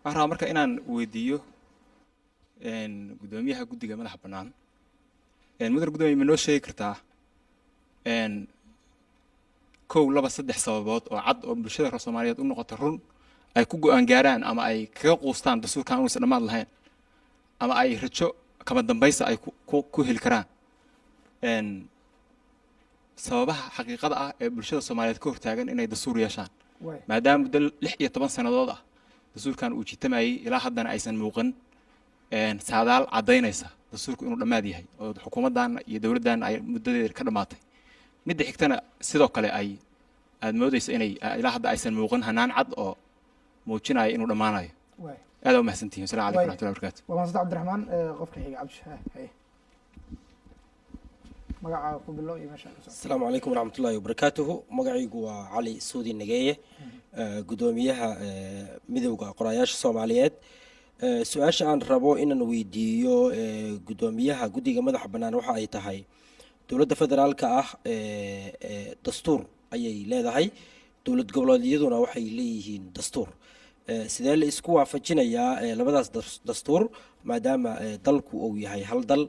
Waxaan rabaa marka inaan weydiiyo guddoomiyaha guddiga madaxa bannaan. Mudane guddoomiye, ma noo sheegi kartaa kow, laba, saddex sababood oo cad oo bulshada reer Soomaaliyeed u noqota run ay ku go'aan gaaraan ama ay kaga quustaan dastuurkan inuusan dhammaad lahayn, ama ay rajo kama dambaysa ay ku heli karaan, sababaha xaqiiqada ah ee bulshada Soomaaliyeed ka hortaagan inay dastuur yeeshaan, maadaama muddo 16 sannadood ah dastuurkan uu jitamayay, ilaa haddana aysan muuqan saadaal caddaynaysa dastuurku inuu dhammaad yahay, oo xukuumaddan iyo dowladdan ay muddadeeda ka dhammaatay, midda xigtana sidoo kale ay aad moodaysa inay ilaa hadda aysan muuqan hanaan cad oo muujinaya inuu dhammaanayo? Aad aa umahadsantihin. Wasalamu calaykum waraxmatullahi wabarakatu. Waa mahadsan, Cabdiraxmaan. Qofka xiga, Cabdi, haye, magacaaga ku bilow iyo meesha ka socdo. Asalaamu calaykum waraxmatullaahi wabarakaatuhu. Magacaygu waa Cali Suudi Nageeye, guddoomiyaha Midowda Qoraayaasha Soomaaliyeed. Su-aasha aan rabo inaan weydiiyo guddoomiyaha guddiga madaxa bannaan waxa ay tahay: dowladda federaalka ah dastuur ayay leedahay, dowlad goboleedyaduna waxay leeyihiin dastuur. Sidee la isku waafajinayaa labadaas dastuur, maadaama dalku uu yahay hal dal?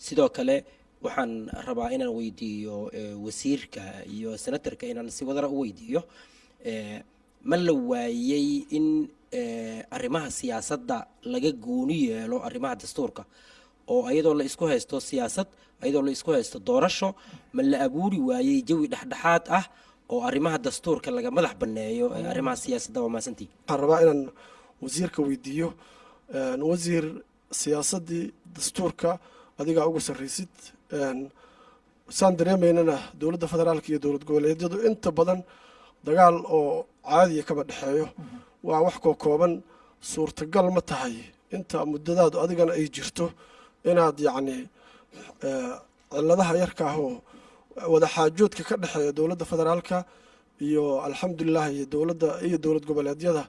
Sidoo kale waxaan rabaa inaan weydiiyo wasiirka iyo senatarka, inaan si wadara u weydiiyo: ma la waayey in arrimaha siyaasadda laga gooni yeelo arrimaha dastuurka, oo ayadoo la isku haysto siyaasad, ayadoo la isku haysto doorasho, ma la abuuri waayey jawi dhexdhexaad ah oo arrimaha dastuurka laga madax banneeyo arrimaha siyaasadda? Waa mahadsantii. Waxaan rabaa inaan wasiirka weydiiyo. Wasiir, siyaasaddii dastuurka adigaa ugu sarraysid. Saan dareemaynana, dowladda federaalka iyo dowlad goboleedyadu inta badan dagaal oo caadiya kama dhexeeyo, waa wax kookooban. Suurtagal ma tahay inta muddadaadu adigana ay jirto inaad yacni cilladaha yarka ah oo wadaxaajoodka ka dhexeeya dowladda federaalka iyo, alxamdulilah, iyo dowladda iyo dowlad goboleedyada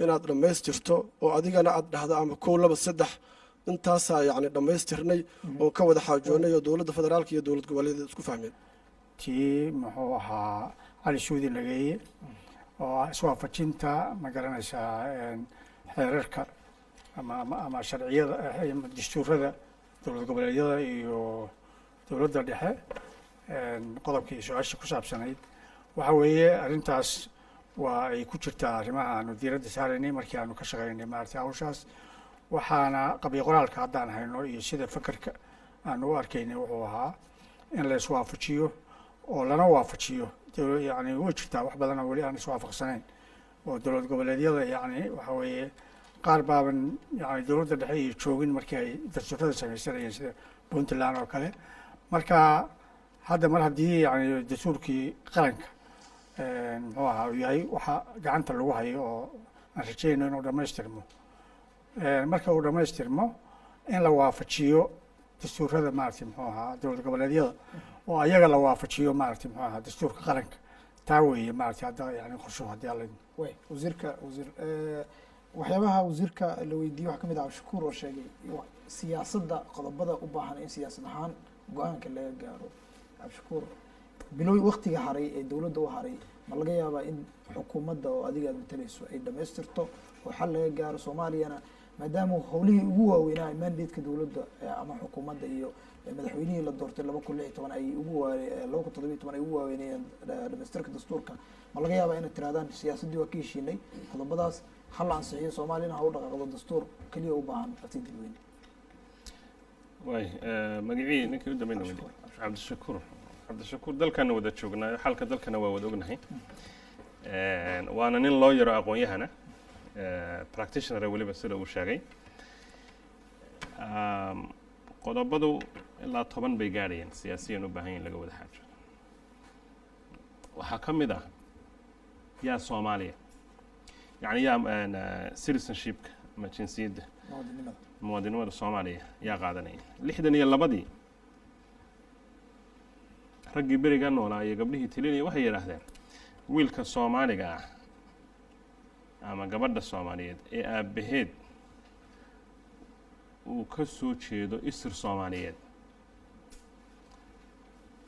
inaad dhammaystirto, oo adigana aad dhahdo ama kow, laba, saddex, intaasaa yacni dhammaystirnay oo ka wada xaajoonnay oo dowladda federaalka iyo dowlad goboleedyada isku fahmeen? Tii muxuu ahaa, Cali Suudi Nageeye, oo ah iswaafajinta, ma garanaysaa, xeerarka ama sharciyada, dastuurada dowlad goboleedyada iyo dowladda dhexe, qodobkii su-aasha ku saabsanayd waxa weeye arrintaas waa ay ku jirtaa arrimaha aanu diiradda saaraynay markii aanu ka shaqaynay maaragtay hawshaas. Waxaana qabyo qoraalka haddaan hayno iyo sida fakerka aanu u arkaynay wuxuu ahaa in la iswaafajiyo oo lana waafajiyo. Yani way jirtaa wax badan oo weli aan iswaafaqsanayn oo dowlad goboleedyada, yani waxa weeye, qaar baaban yani dowladda dhexe iyo joogin markii ay dastuurada samaysanayeen, sida Puntland oo kale. Marka hadda mar haddii yani dastuurkii qaranka, muxuu ahaa, uu yahay waxa gacanta lagu hayo oo aan rajayno inuu dhammaystirmo, marka uu dhammaystirmo in la waafajiyo dastuurada, maaragtay, muxuu ahaa, dowlad goboleedyada oo ayaga la waafajiyo, maaragtay, muxuu ahaa, dastuurka qaranka. Taa weeye, maaragtay, hadda yani qorshuhu, haddii Alla idmo. Way wasiirka, wasiir, waxyaabaha wasiirka la weydiiyey waxaa kamid ah Cabdishakuur oo sheegay siyaasadda, qodobada u baahan in siyaasad ahaan go-aanka laga gaaro. Cabdishakuur, bilooy waktiga haray ee dowladda u haray, ma laga yaabaa in xukuumadda oo adiga aad matalayso ay dhamaystirto oo xal laga gaaro, Soomaaliyana, maadaama howlihii ugu waaweynaa mandate-ka dowladda ama xukuumadda iyo madaxweynihii la doortay 2016 ay ugu waa 2017 ay ugu waaweynayeen dhamaystirka dastuurka, ma laga yaabaa inaad tirahdaan siyaasaddii waa ka heshiinay, qodobadaas ha la ansixiyo, Soomaaliyana ha u dhaqaaqdo dastuur keliya u baahan afti dadweyne? Waay, magacii ninkii u dambeyn weli, Cabdishakuur. Cabdishakuur, dalkana wada joognaayo, xalka dalkana waa wada ognahay, waana nin loo yaro aqoon-yahana, practitioner weliba sida uu sheegay. Qodobadu ilaa 10 bay gaadhayeen siyaasiyan u baahan yahin laga wada xaajo. Waxaa ka mid ah yaa Soomaaliya, yani yaa citizenshipka ama jinsiyadda, muwaadinimada, muwaadinimada Soomaaliya yaa qaadanaya. 62-dii raggii beriga noolaa iyo gabdhihii telinaya waxay yidhaahdeen wiilka Soomaaliga ah ama gabadha Soomaaliyeed ee aabbaheed uu ka soo jeedo isir Soomaaliyeed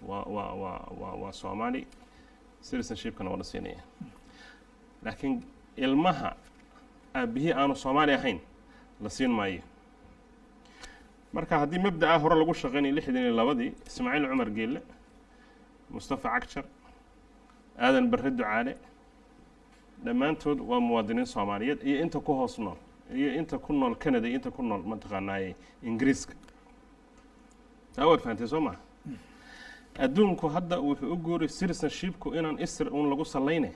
waa Soomaali, citizenshipkana waa la siinaya. Laakiin ilmaha Aabbihii aanu Soomaali ahayn la siin maayo. Marka haddii mabda'a hore lagu shaqaynayay, 62-dii Ismaaciil Cumar Geelle, Mustafa Cagjar, Aadan Barre Ducaale, dhammaantood waa muwaadiniin Soomaaliyeed, iyo inta ku hoos nool, iyo inta ku nool Canada, iyo inta ku nool mataqaanaaye Ingiriiska. Taa waad fahantay, soo maha? Adduunku hadda wuxuu u guuray citizenshipku inaan isir uun lagu sallayne,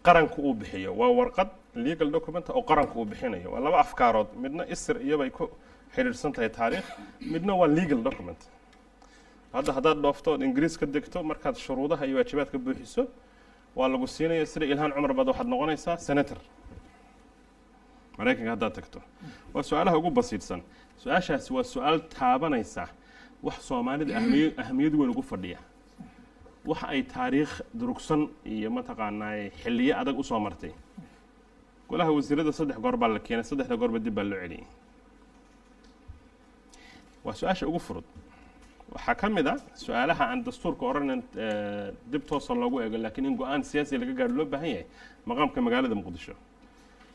qaranku uu bixiyo. Waa warqad legal document oo qaranku uu bixinayo. Waa laba afkaarood: midna isir iyobay ku xidhiidhsan tahay taariikh, midna waa legal document. Hadda haddaad dhoofto ood Ingiriis ka degto, markaad shuruudaha iyo waajibaadka buuxiso, waa lagu siinaya. Sida Ilhaan Cumar baad waxaad noqonaysaa senator Maraykanka haddaad tagto. Waa su-aalaha ugu basiidsan. Su-aashaasi waa su-aal taabanaysa wax Soomaalida ahmiyad weyn ugu fadhiya, waxa ay taariikh durugsan iyo mataqaanaa xilliyo adag usoo martay. Golaha wasiirada saddex goor baa la keenay, saddexda goorba dib baa loo celiyey. Waa su-aasha ugu furud. Waxaa ka mid a su-aalaha aan dastuurka odhanan dib toosa loogu eego, laakiin in go-aan siyaasi laga gaadho loo baahan yahay, maqaamka magaalada Muqdisho.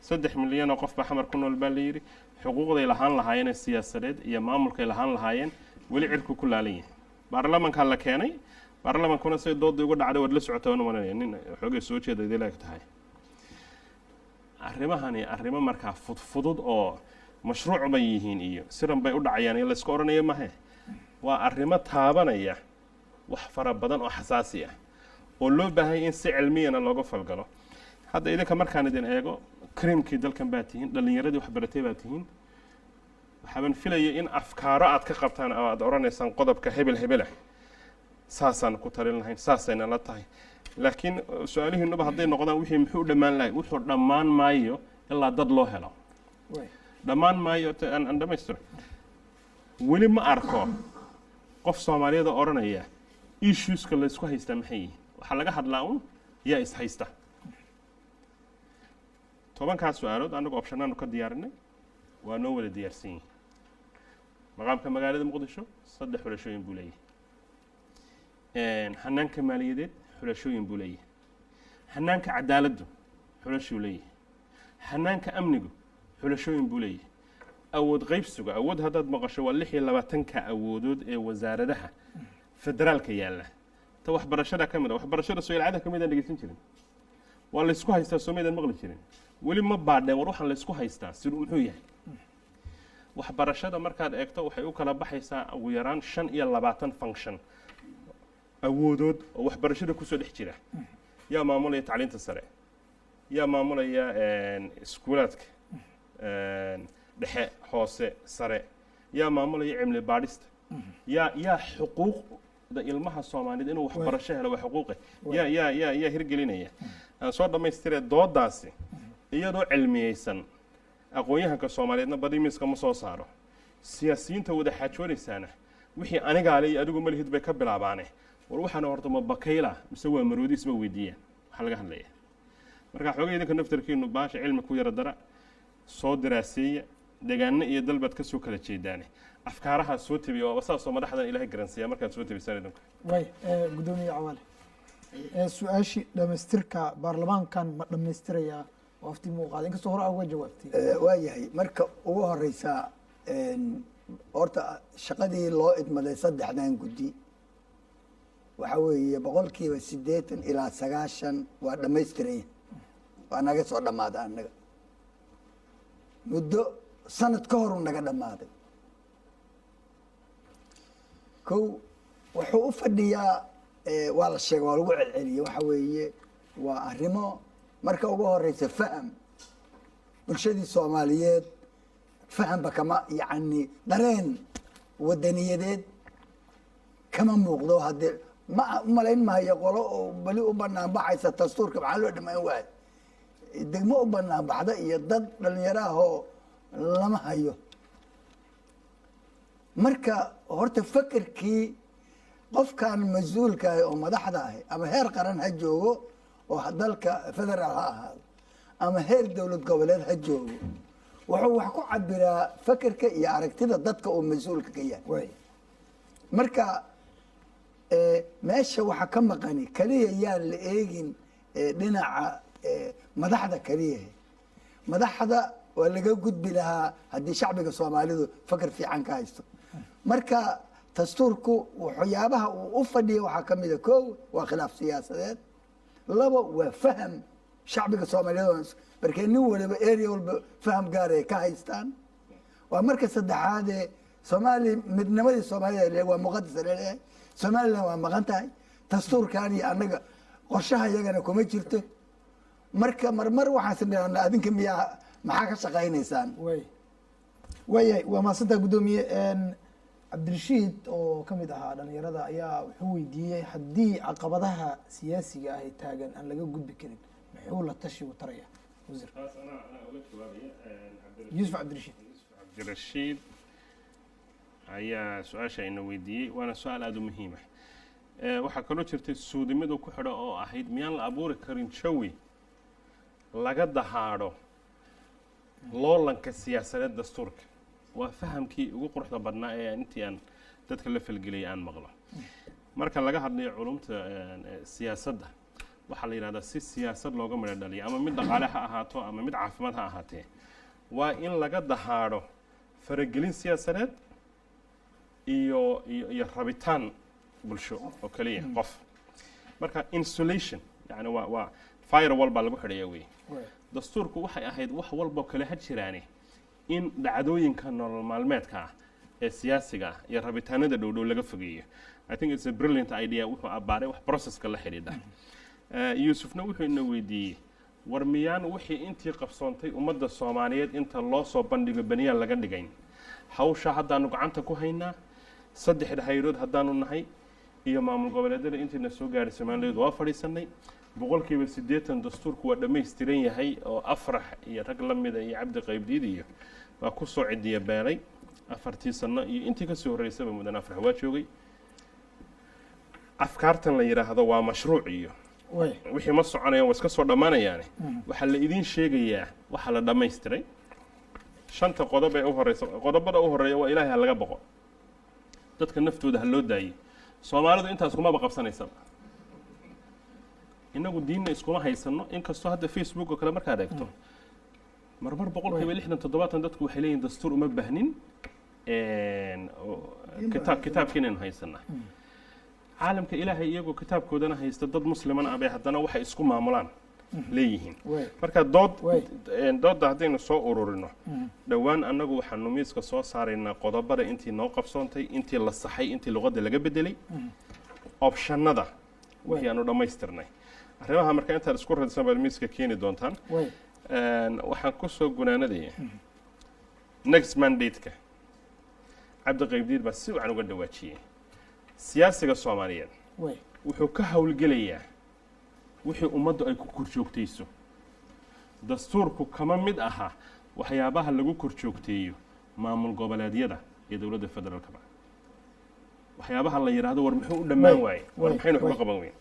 3 milyan oo qof baa Xamar ku nool baa la yidhi. Xuquuqday lahaan lahaayeen ee siyaasadeed iyo maamulkay lahaan lahaayeen weli cirku ku laalan yahay. Baarlamankaa la keenay, baarlamankuna say doodii uga dhacday waad la socotaa, waan malanaya nin xoogay soo jeeda idil eg tahay. Arrimahani arrimo markaa fudfudud oo mashruuc bay yihiin iyo siran bay u dhacayaan iyo layska odhanayo mahe. Waa arrimo taabanaya wax fara badan oo xasaasi ah oo loo baahanya in si cilmiyana looga falgalo. Hadda idinka markaan idin eego, creamkii dalkan baa tihiin, dhallinyaradii waxbaratay baa tihiin. Waxaaban filayay in afkaaro aad ka qabtaan oo aad odhanaysaan qodobka hebel hebelah saasaan ku talin lahayn, saasayna la tahay. Laakiin su-aalihiinuba hadday noqdaan wixii muxuu dhammaan lahay, wuxuu dhammaan maayo ilaa dad loo helo. Dhammaan maayo. Aan dhamaystiro. Weli ma arko qof Soomaaliyeed oo odhanaya issueska laysku haystaa maxay yihiin. Waxaa laga hadlaa un yaa is haysta. 10-kaas su-aalood annagu optionaanu ka diyaarinay, waa noo wada diyaarsan yihin. Maqaamka magaalada Muqdisho saddex xulashooyin buu leeyahay. Hanaanka maaliyadeed xulashooyin buu leeyahay. Hanaanka cadaaladdu xulashuu leeyahay. Hanaanka amnigu xulashooyin buu leeyahay. Awood qaybsigu, awood haddaad maqasho, waa 26-ka awoodood ee wasaaradaha federaalka yaalla. Ta waxbarashada ka mid a, waxbarashada sooilcada ka mid aan dhegeysan jirin, waa laysku haystaa, soomaydaan maqli jirin? Weli ma baadheen war waxaan laysku haystaa siduu muxuu yahay? Waxbarashada markaad eegto, waxay u kala baxaysaa ugu yaraan 25 function, awoodood oo waxbarashada kusoo dhex jira. Yaa maamulaya tacliinta sare? Yaa maamulaya iskuulaadka dhexe, hoose, sare? Yaa maamulaya cilmi baadhista? Yaa xuquuqda ilmaha Soomaaliyeed inuu waxbarasho helo, waa xuquuqe, yaa hirgelinaya? Aan soo dhammaystiree, doodaasi iyadoo cilmiyeysan, aqoon-yahanka Soomaaliyeedna badi miiska ma soo saaro. Siyaasiyiinta wada xaajoonaysaana wixii anigaale iyo adigu malihid bay ka bilaabaane. War waxaana horta ma bakayla mise waa maroodi, isma weydiiyaan waxaa laga hadlaya. Marka xoogay idinka naftarkiinu baasha cilmi ku yara dara, soo daraaseeya. Deegaano iyo dalbaad ka soo kala jeedaane, afkaarahaa soo tabiya. Waaba saasoo madaxdan Ilaahay garansiiya markaad soo tabisaan idinku. Way, gudoomiye Cawaale, su-aashii dhamaystirka baarlamaankan ma dhamaystirayaa oo afti muu qaaday, inkastoo hore uga jawaabtay? Waa yahay. Marka ugu horeysa, horta shaqadii loo idmaday saddexdan guddi waxaa weeye 80% ilaa 90% waa dhammaystiran yahay, waa naga soo dhammaaday annaga muddo sanad ka horu naga dhammaaday. Kow, wuxuu u fadhiyaa, waa la sheegay, waa lagu celceliyey, waxa weeye waa arrimo marka ugu horeysa faham bulshadii Soomaaliyeed fahanba kama, yacni dareen wadaniyadeed kama muuqdo. Haddee ma umalayn maayo qolo oo beli u banaan baxaysa dastuurka maxaa loo dhamaan waayo, degmo u banaan baxda iyo dad dhalinyaro ahoo lama hayo. Marka horta fakerkii qofkan mas-uulka ahi oo madaxda ahi, ama heer qaran ha joogo oo dalka federaal ha ahaado, ama heer dowlad goboleed ha joogo, wuxuu wax ku cabiraa fakerka iyo aragtida dadka uu mas-uulka ka yahay. Marka meesha waxa ka maqani kaliya yaan la eegin dhinaca madaxda kaliya. Madaxda waa laga gudbi lahaa haddii shacbiga Soomaalidu fakar fiican ka haysto. Marka dastuurku waxyaabaha uu u fadhiya waxaa ka mid a: kow, waa khilaaf siyaasadeed; labo, waa faham shacbiga Soomaaliyeed, markee nin waliba area walba faham gaar ay ka haystaan; waa marka saddexaadee, Soomaali midnimadii Soomaalida waa muqadas laleeyahay, Somaliland waa maqan tahay, dastuurkan iyo annaga qorshaha iyagana kuma jirto. Marka marmar waxaan isnidhahnaa, adinka miyaa, maxaa ka shaqaynaysaan? Way waayahay, waa mahadsantaha, guddoomiye. Cabdirashiid oo ka mid ahaa dhalinyarada ayaa wuxuu weydiiyey, haddii caqabadaha siyaasiga ah ee taagan aan laga gudbi karin, muxuu la tashigu taraya, wasiir? Taas anaa uga jawaabaya. Yuusuf Cabdirashiid. Cabdirashiid ayaa su-aasha ina weydiiyey, waana su-aal aada u muhiima. Waxaa kaloo jirtay suudimidu ku xidho oo ahayd, miyaan la abuuri karin jawi laga dahaadho loolanka siyaasadeed dastuurka? Waa fahamkii ugu quruxda badnaa ee intii aan dadka la falgeliyay aan maqlo. Marka laga hadlayo culumta siyaasadda, waxaa la yidhahdaa, si siyaasad looga midho dhaliyo, ama mid dhaqaale ha ahaato ama mid caafimaad ha ahaatee, waa in laga dahaadho faragelin siyaasadeed iyo rabitaan bulsho oo keliya qof. Marka insulation, yani waa firewall baa lagu xidhaya wey. Dastuurku waxay ahayd wax walboo kale ha jiraane in dhacdooyinka nolol maalmeedka ah ee siyaasiga ah iyo rabitaanada dhowdhow laga fogeeyo. I think it's a brilliant idea. Wuxuu abbaaray wax processka la xidhiidha. Yuusufna wuxuu ina weydiiyey, war miyaan wixii intii qabsoontay ummadda Soomaaliyeed inta loo soo bandhigo baniyaan laga dhigayn? Hawsha haddaanu gacanta ku haynaa, saddexda hayrood haddaanu nahay iyo maamul goboleedyada intiina soo gaadhay Soomaaliyeed, waa fadhiisanay. 80% dastuurku waa dhammaystiran yahay, oo Afrax iyo rag la mida iyo Cabdi Qaybdiid iyo waa ku soo cidiya beelay 4tii sano iyo intii kasii horreysaba. Mudan Afrax waa joogay. Afkaartan la yidhaahdo waa mashruuc iyo wixii ma soconayaan, waa iska soo dhammaanayaane. Waxaa la idiin sheegayaa waxaa la dhammaystiray shanta qodob ee u horeysa. Qodobada u horeeya waa Ilaahay ha laga boqo, dadka naftooda ha loo daayey. Soomaalidu intaas kumaba qabsanaysaba. Inagu diinna iskuma haysano, inkastoo hadda Facebook oo kale markaad eegto, marmar 60%, 70% dadku waxay leeyihin dastuur uma baahnin, kitaab kitaabkiinaynu haysanaa. Caalamka Ilaahay iyagoo kitaabkoodana haysta, dad muslimana ah bay haddana waxay isku maamulaan leeyihiin. Marka dood doodda haddaynu soo ururino, dhowaan annagu waxaanu miiska soo saaraynaa qodobada intii noo qabsoontay, intii la saxay, intii luqadda laga bedelay, optionada wixii aanu dhammaystirnay, arrimaha. Marka intaad isku radsan baad miiska keeni doontaan. Waxaan kusoo gunaanadaya next mandate-ka. Cabdi Qaybdiir baa si wacan uga dhawaajiyey. Siyaasiga Soomaaliyeed wuxuu ka howlgelayaa wixii ummaddu ay ku korjoogtayso. Dastuurku kama mid aha waxyaabaha lagu korjoogteeyo maamul goboleedyada iyo dowladda federaalkaba, waxyaabaha la yidhaahdo war muxuu u dhammaan waaye, war maxaynu waxba qaban weyn.